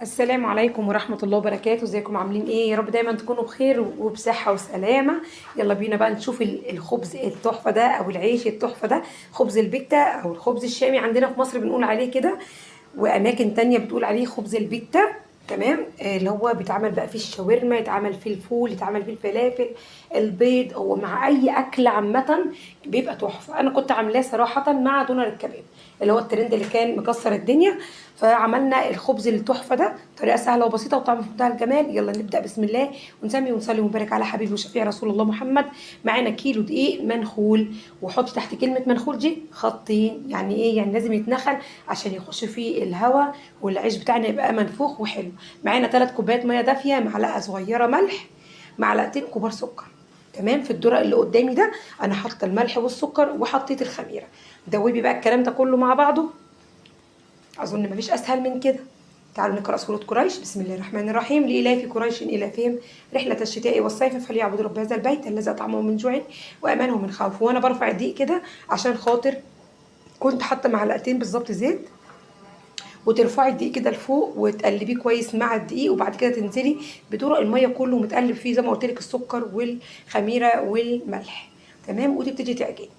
السلام عليكم ورحمة الله وبركاته. ازيكم عاملين ايه؟ يا رب دايما تكونوا بخير وبصحة وسلامة. يلا بينا بقى نشوف الخبز التحفة ده او العيش التحفة ده، خبز البيتا او الخبز الشامي عندنا في مصر بنقول عليه كده، واماكن تانية بتقول عليه خبز البيتا. تمام، اللي هو بيتعمل بقى فيه الشاورما، يتعمل فيه الفول، يتعمل فيه الفلافل، البيض، هو مع اي اكل عامة بيبقى تحفة. انا كنت عاملاه صراحة مع دونر الكباب اللي هو الترند اللي كان مكسر الدنيا، فعملنا الخبز التحفة ده بطريقة سهلة وبسيطة وطعمه في منتهى الجمال. يلا نبدا بسم الله ونسمي ونصلي ونبارك على حبيبي وشفيع رسول الله محمد. معانا كيلو دقيق منخول، وحط تحت كلمة منخول دي خطين. يعني ايه؟ يعني لازم يتنخل عشان يخش فيه الهواء والعيش بتاعنا يبقى منفوخ وحلو. معانا 3 كوبايات مية دافيه، معلقه صغيرة ملح، معلقتين كبار سكر. تمام. في الدرق اللي قدامي ده انا حاطه الملح والسكر وحطيت الخميره. دوبي بقى الكلام ده كله مع بعضه، اظن مفيش اسهل من كده. تعالوا نقرا سورة قريش. بسم الله الرحمن الرحيم. لإلاف قريش إلافهم رحله الشتاء والصيف فليعبدوا رب هذا البيت الذي اطعمهم من جوع وامنهم من خوف. وانا برفع الدقيق كده عشان خاطر كنت حاطه معلقتين بالظبط زيت، وترفعي الدقيق كده لفوق وتقلبيه كويس مع الدقيق، وبعد كده تنزلي بدرق المية كله متقلب فيه زي ما قلت لك السكر والخميره والملح. تمام. وتبتدي تعجني.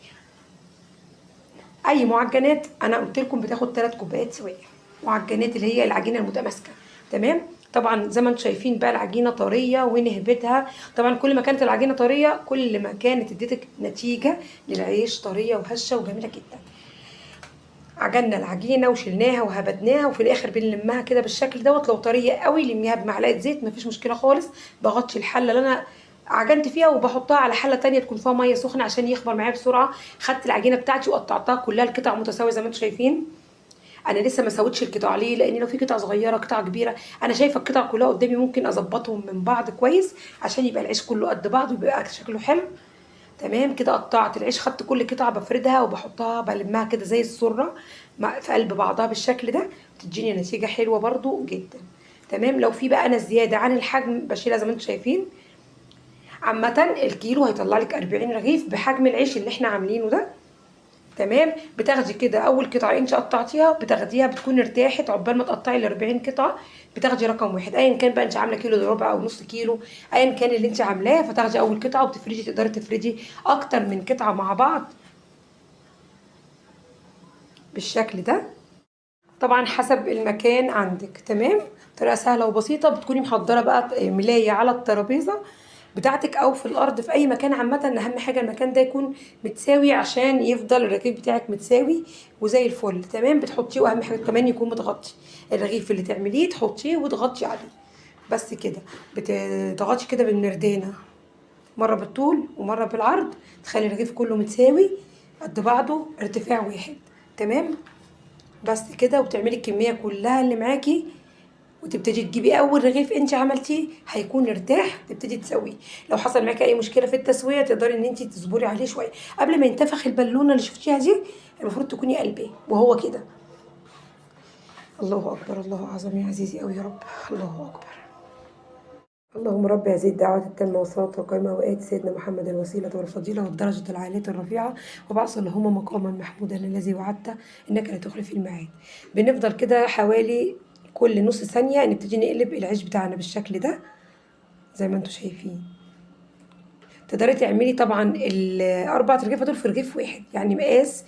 اي معجنات انا قلت لكم بتاخد 3 كوبايات سوائل، معجنات اللي هي العجينة المتماسكه. تمام. طبعا زي ما انتم شايفين بقى العجينة طرية ونهبتها. طبعا كل ما كانت العجينة طرية كل ما كانت اديتك نتيجة للعيش طرية وهشه وجميلة جدا. عجلنا العجينة وشلناها وهبدناها، وفي الاخر بنلمها كده بالشكل دوت. لو طرية قوي لميها بمعلقه زيت، مفيش مشكلة خالص. بغطي الحلة اللي انا عجنت فيها وبحطها على حله تانية تكون فيها مية سخنة عشان يخمر معايا بسرعة. خدت العجينة بتاعتي وقطعتها كلها القطع متساوية زي ما انتم شايفين. انا لسه ما سويتش القطع ليه؟ لان لو في قطع صغيرة قطع كبيرة، انا شايفه القطع كلها قدامي ممكن اظبطهم من بعض كويس عشان يبقى العيش كله قد بعض ويبقى شكله حلو. تمام كده. قطعت العيش، خدت كل قطعه بفردها وبحطها بلمها كده زي السرة في قلب بعضها بالشكل ده، بتديني نتيجة حلوة برضو جدا. تمام. لو في بقى انا زيادة عن الحجم بشيلها زي ما انتم شايفين. عامة الكيلو هيطلع لك 40 رغيف بحجم العيش اللي احنا عاملينه ده. تمام. بتاخدي كده اول قطعه انت قطعتيها بتاخديها بتكون ارتاحت عقبال ما تقطعي ال 40 قطعه، بتاخدي رقم واحد ايا كان بقى انت عامله كيلو الا ربع او نص كيلو ايا كان اللي انت عاملاه، فتاخدي اول قطعه وبتفردي. تقدري تفردي اكتر من قطعه مع بعض بالشكل ده، طبعا حسب المكان عندك. تمام. طريقه سهلة وبسيطة. بتكوني محضرة بقى ملايه على الترابيزة بتاعتك او في الارض في اي مكان عامة. اهم حاجة المكان ده يكون متساوي عشان يفضل الرغيف بتاعك متساوي وزي الفل. تمام. بتحطيه، واهم حاجة كمان يكون متغطي. الرغيف اللي تعمليه تحطيه وتغطي عليه بس كده. بتضغطي كده بالمردانه، مرة بالطول ومرة بالعرض، تخلي الرغيف كله متساوي قد بعضه، ارتفاع واحد. تمام. بس كده. وبتعملي الكمية كلها اللي معاكي، وتبتدي تجيبي اول رغيف انت عملتيه هيكون ارتاح، تبتدي تسويه. لو حصل معاكي اي مشكلة في التسوية تقدري ان انت تصبري عليه شوية قبل ما ينتفخ. البالونة اللي شفتيها دي المفروض تكوني قلبية وهو كده. الله اكبر، الله اعظم يا عزيزي قوي يا رب، الله اكبر. اللهم رب هذه الدعوة التامة والصلاة القائمة وآت سيدنا محمد الوسيلة والفضيلة والدرجة العالية الرفيعة وابعث اللهم مقاما محمودا الذي وعدته إنك لا تخلف الميعاد. بنفضل كده حوالي كل نص ثانية نبتدي نقلب العيش بتاعنا بالشكل ده زي ما انتم شايفين. تقدري تعملي طبعا الأربع ترغيفة دول في رغيف واحد، يعني مقاس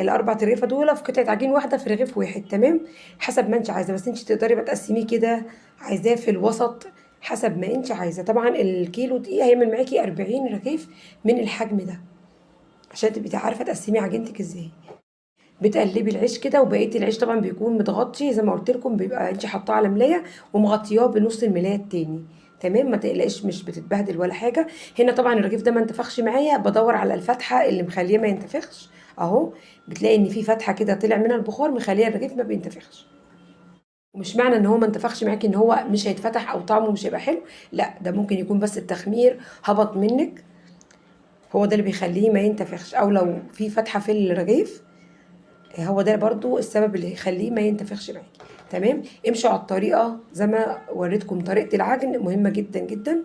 الأربع ترغيفة دول في قطعة عجين واحدة في رغيف واحد. تمام. حسب ما انت عايزة، بس انت تقدري بقى تقسميه كده، عايزاه في الوسط حسب ما انت عايزه. طبعا الكيلو دقيق هيعمل معاكي 40 رغيف من الحجم ده عشان تبقي عارفه تقسمي عجينتك ازاي. بتقلبي العيش كده، وبقية العيش طبعا بيكون متغطي زي ما قلت لكم، بيبقى انت حاطاه على ملايه ومغطياه بنص الملايه التاني. تمام. ما تقلقيش مش بتتبهدل ولا حاجة. هنا طبعا الرغيف ده ما انتفخش معايا، بدور على الفتحة اللي مخليه ما ينتفخش اهو. بتلاقي ان في فتحه كده طلع منها البخار مخليه الرغيف ما بينتفخش. ومش معنى ان هو ما انتفخش معاكي ان هو مش هيتفتح او طعمه مش هيبقى حلو، لا ده ممكن يكون بس التخمير هبط منك، هو ده اللي بيخليه ما ينتفخش. او لو في فتحه في الرغيف هو ده برضو السبب اللي يخليه ما ينتفخش معاكي. تمام. امشوا على الطريقة زي ما وريتكم، طريقه العجن مهمة جدا جدا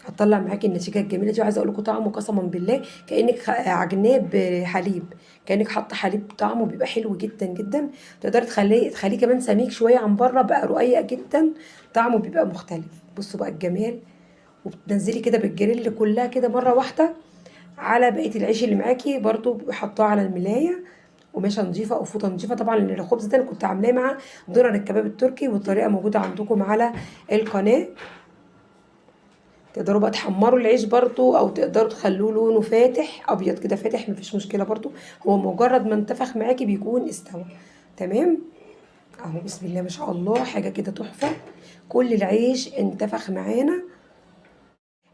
فهتطلع معاكي النتيجة الجميلة دي. وعايزه اقول لكم طعمه قسما بالله كانك عجناه بحليب، كانك حاطه حليب، طعمه بيبقى حلو جدا جدا. تقدري تخليه كمان سميك شوية عن بره، بقى رقيق جدا، طعمه بيبقى مختلف. بصوا بقى الجمال. وبتنزلي كده بالجريل كلها كده مرة واحدة على بقية العيش اللي معاكي، برضو حطاه على الملايه، قماشة نظيفة او فوطه نظيفة. طبعا الخبز ده انا كنت عاملاه مع درر الكباب التركي، والطريقة موجودة عندكم على القناة. تقدروا بقى تحمروا العيش برضو، او تقدروا تخلوه لونه فاتح ابيض كده فاتح، مفيش مشكلة برضو، هو مجرد ما انتفخ معاكي بيكون استوى. تمام اهو، بسم الله ما شاء الله، حاجة كده تحفة. كل العيش انتفخ معانا.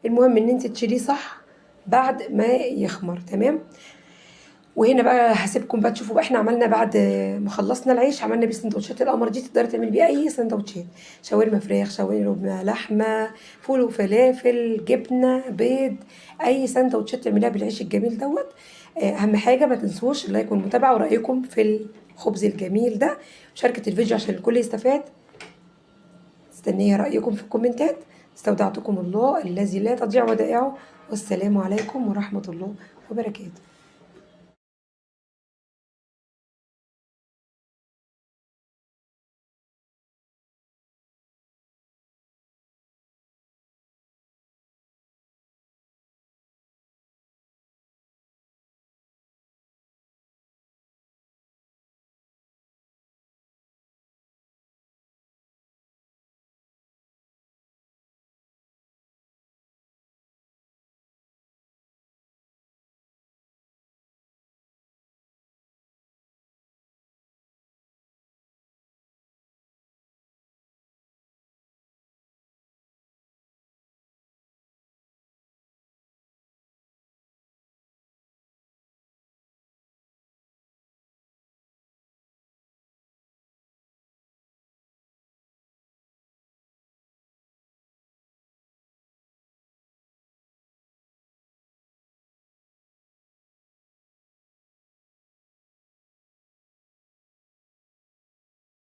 المهم ان انت تشيليه صح بعد ما يخمر. تمام. وهنا بقى هسيبكم بقى تشوفوا بقى احنا عملنا بعد ما خلصنا العيش، عملنا بيه سندوتشات القمر دي. تقدري تعملي بيه اي سندوتشات، شاورما فراخ، شاورما لحمه، فول وفلافل، جبنه، بيض، اي سندوتشات تعمليها بالعيش الجميل دوت. اهم حاجة ما تنسوش ال like والمتابعة ورايكم في الخبز الجميل ده، مشاركة الفيديو عشان الكل يستفاد. مستنيه رايكم في الكومنتات. استودعتكم الله الذي لا تضيع ودائعه، والسلام عليكم ورحمة الله وبركاته.